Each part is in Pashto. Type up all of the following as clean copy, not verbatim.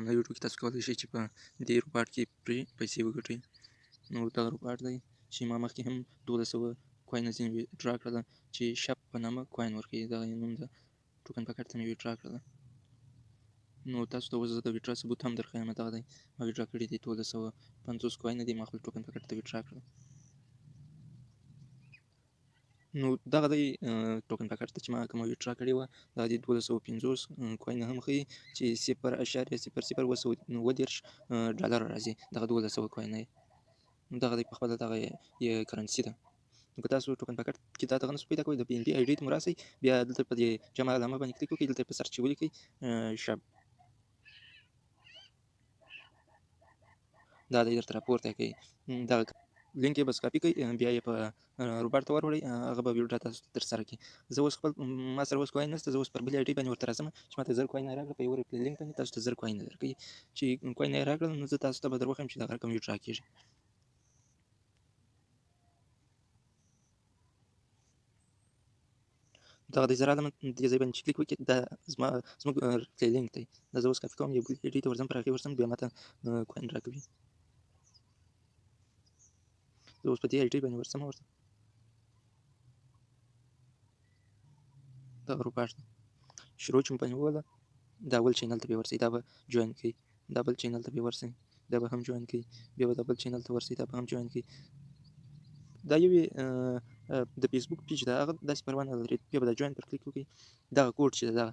نننۍ ویډیو کې تاسو کولی شئ چې په دې روباټ کې پرې پیسې وګټئ. نو دغه روباټ دی چې ما مخکې هم 1200 coin ځینې withdraw کړله چې شپ په نامه coin ورکوي، دغه یې نوم ده. TokenPocket ته مې withdraw کړله. نو تاسو ته اوس زه د withdraw ثبوت هم درښیم. دغه دی ما withdraw کړي دي 1250 coin دي، ما خپل TokenPocket ته withdraw کړل. نو دغه دی TokenPocket ته چې ما کومه withdraw کړې وه، دا دی 1250 coin هم ښیي چې 0.0037 ډالر راځي. دغه 1200 coin دی. نو دغه دی په خپله دغه یې currency ده. نو که تاسو TokenPocket کې دا دغه نه پیدا کوئ، د BNB ID ته مو راسئ، بیا دلته په دې جمع علامه باندې کلیک وکړئ، دلته په search ولیکئ شب، دا دی درته راپورته کوي. دغه لینک یې بس کاپي کړئ، بیا یې په روباټ ته وروړئ، هغه به ویډیو تاسو ته ترسره کړي. زه اوس خپل ما سره اوس coin نشته، زه اوس پر بلې ID باندې ورته راځم چې ما ته 1000 coin راکړه. په یو ریپلی لینک باندې تاسو ته 1000 coin درکوي. چې coin یې راکړل نو زه تاسو ته به در وښیم چې دغه رقم withdraw کېږي. دغه دی زه راغلم دې ځای باندې چې کلیک وکړي، دا زما زموږ ریپلی لینک دی. دا زه اوس کاپي کوم، یو بل ID ته ورځم، پر هغې ورځم، بیا ما ته coin راکوي. زه اوس په دې ID باندې ورځم ورته. دا روباټ دی، شروع چې مو باندې ووهله دا بل channel ته به ورسئ، دا به join کړئ، دا بل channel ته به ورسئ، دا به هم join کړئ، بیا به دا بل channel ته ورسئ، دا به هم join کړئ. دا یوې د فیسبوک page ده، هغه داسې پروا نه لري. بیا به دا join پر کلیک وکړئ، دغه کوډ چې ده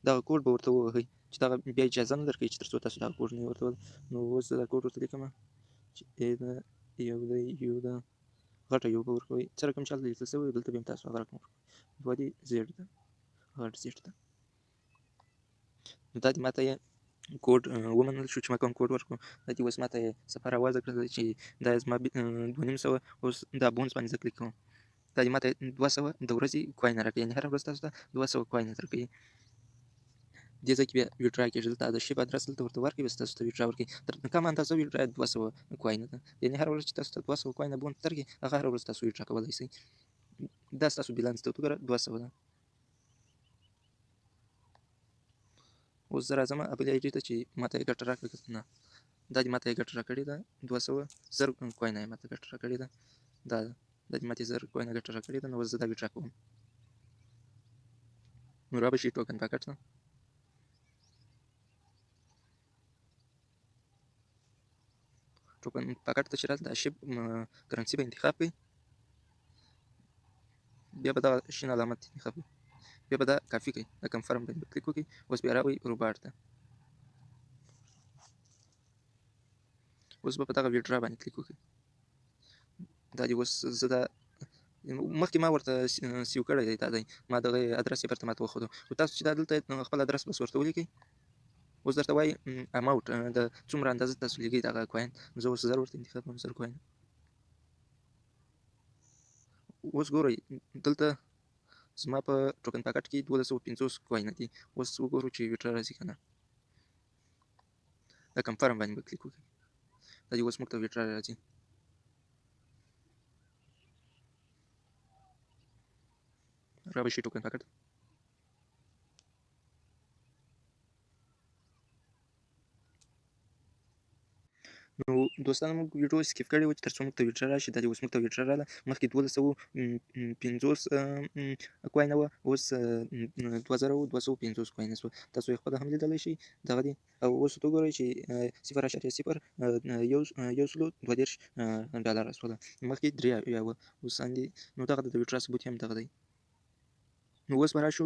دغه کوډ به ورته ووهئ چې دغه بیا اجازه نه درکوي چې تر څو تاسو دغه کوډ نه ورته ووهئ. نو اوس زه دا کوډ ورته لیکم چې ای ده یو دی یو ده، غټه یو به ورکوئ، څه رقم چې هلته لیکل شوی دلته به هم تاسو هغه رقم ورکوئ. دوه دې زیډ ده، غټ زیډ ده. نو دا دې ما ته یې کوډ ومنل شو چې ما کوم کوډ ورکړو. دا دې اوس ما ته یې صفحه راوازه کړله چې دا زما 250. اوس دا bonus باندې زه کلیک کوم، دا دې ما ته 200 د ورځې coin راکوي، یعنې هره ورځ تاسو ته 200 coin درکوي. دې ځای کې بیا withdraw کېږي، دلته د شیب ادرس دلته ورته ورکوي، بس تاسو ته withdraw ورکوي. تر کمه اندازه withdraw 200 coin ده، یعنې هره ورځ چې تاسو ته 200 coin bonus درکړي، هغه هره ورځ تاسو withdraw کولی شئ. دا ستاسو بیلانس ته وګوره 200 ده. اوس زه راځم بلې ID ته چې ما ته یې ګټه راکړه که نه. دا دې ما ته یې ګټه راکړې ده 200 زر coin یې ما ته ګټه راکړې ده. دا ده، دا دې ما ته 1000 coin ګټه راکړې ده. نو اوس زه دا withdraw کوم. نو را به شي TokenPocket ته. TokenPocket ته چې راځه دا شیب currency به انتخاب کړئ، بیا به دغه شین علامت انتخاب کړئ، بیا به دا کاپي کړئ، دا confirm باندې به کلیک وکړئ. اوس بیا راوئ روباټ ته، اوس به په دغه withdraw باندې کلیک وکړئ. دا دی اوس زه دا مخکې ما ورته save کړی دی، دا دی ما دغه ادرس یې برته ما ته وښودو. خو تاسو چې دا دلته خپل ادرس بس ورته ولیکئ، اوس درته وایي amount د څومره اندازه تاسو لیږئ دغه coin. زه اوس 1000 ورته انتخاب کوم، 1000 coin. اوس ګورئ دلته زما په TokenPocket کې 1250 coin دي. اوس وګورو چې withdraw راځي که نه. دا confirm باندې به کلیک وکړئ، دا دی اوس موږ ته withdraw راځي. را به شي TokenPocket. نو دوستانو موږ ویډیو skip کړې وه چې تر څو موږ ته withdraw راشي. دا دی اوس موږ ته withdraw راغله. مخکې 1250 coin وه، اوس 2250 coin شوه. تاسو یې خپله هم لیدلی شئ. دغه دی. او اوس ورته وګورئ چې 0.00132 ډالر شوله، مخکې 73 وه، اوس اندې. نو دغه د withdraw ثبوت هم دغه دی. نو اوس به راشو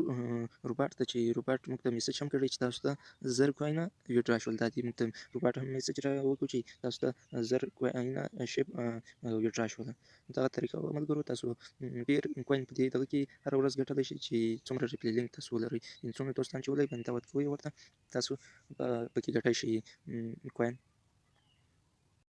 روباټ ته چې روباټ موږ ته message هم کړی چې تاسو ته 1000 coin ه withdraw شول. دا دی موږ ته روباټ هم message را وکړو چې تاسو ته 1000 coin ه شیب withdraw شول. دغه طریقه وه ملګرو. تاسو ډېر coin په دې دغه کې هره ورځ ګټلی شئ چې څومره ریپلی لینک تاسو ولرئ، یعنې څومره دوستان چې ولرئ باندې دعوت کوئ ورته، تاسو پکې ګټلی شئ coin.